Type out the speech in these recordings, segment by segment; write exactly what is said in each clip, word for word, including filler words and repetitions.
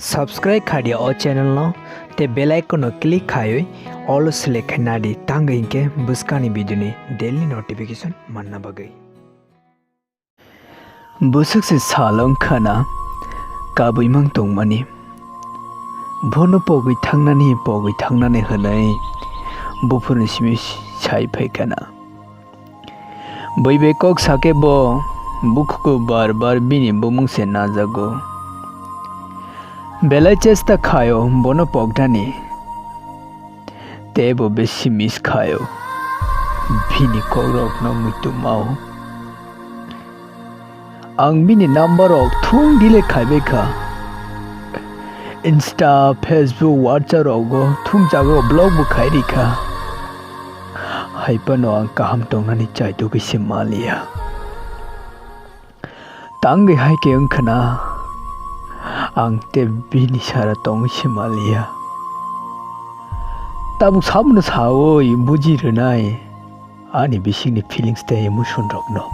Subscribe khaidi o channel no, tei bell icon no click khaiwi all select khaina di, tangwi hinkhe bwskangni video ni daily notification manna bagwi. Bwswk se salo wngkha na kabwi mang tongmani. Bono pogwi thangnani, pogwi thangnani hwnwi buphurni simi sai phaikha na. Bui bai kok sakhe bo bukhugo bar bar bini bumung se najago. Belai chesta khaio bono poknani. Tei bo besi miss khaio bini kokrokno muitu mao. Ang bini number rok thung delete khaibai kha. Insta, Facebook, WhatsApp rogo thung jago block bo khai ri kha. Hai phano ang kaham tongnani chaitugwi se maliya. Tangwi hai khe wngkha na, ang tei bini sara tongwi se maliya. Tabuk sabono saui buji rwnai ani bisingni feelings tei emotion rokno.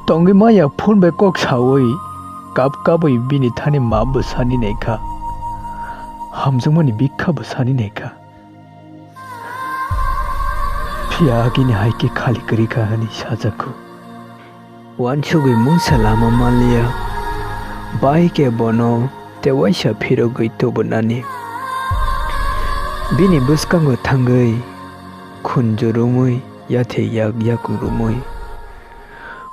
Tongwi maya phone bai kok saui kap kapwi bini thani ma bo sani naikha, hamjakmani bikha bo sani naikha. Phiya agini hai khe khali kwrwi kha hwnwi sajakgo. Uansugwi mungsa lama manliya, bai khe bono tei waisa phirogwi tubunani. Bini bwskango thangwi khunju rumwi, yathek yak yakung rumwi,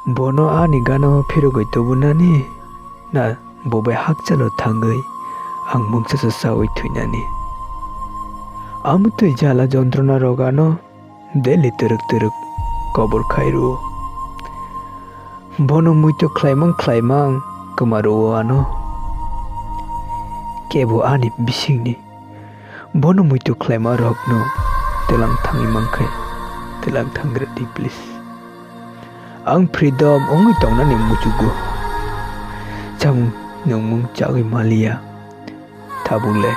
bono ani gana-o phirogwi tubunani na bo bai hakchalo thangwi ang mungsa se chaui thwinani. Amtwi jala jontrona rok ano daily twrwk twrwk kobor khai rwo. Bono muitu khlaimang khlaimang kwma rwo ano. Kebo ani bisingni bono muitu khlaima rokno twlang thangwi mankhe twlang thangrwdi please. Ang freedom wngwi tongnani muchugo. Chamung nungmung chagwi maliya. Tabuk le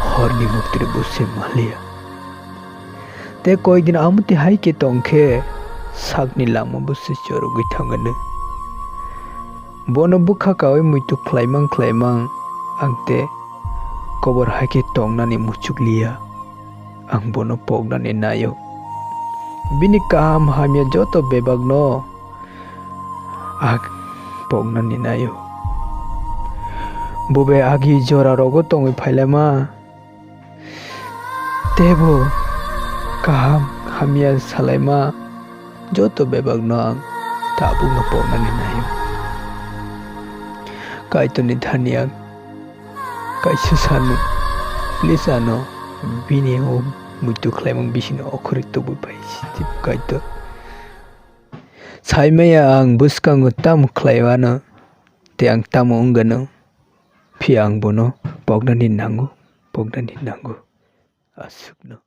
horni muktri bo se maliya. Tei koi din amtwi hai khe tong khe sakni lama bo se chorogwi thangano. Bono bwkha kaui muitu khlaimang khlaimang ang tei kobor hai khe tongnani muchukliya. Ang bono poknani naio. Bini kaham hamya joto bebakno ang poknani naio. Bo bai agi jora rogo tongwi phailama. Teibo kaham hamya salaima joto bebakno ang tabukno poknani naio. Kaitorni thani ang kaisa sanmung, please ano bini o muitu khlaimung bisingni okhorwi tubui phai si Kaitor. Saimaya ang bwskango tamo khlaiwano tei ang tamo wngano, phiya ang bono poknani nango, poknani nango. Aswkno.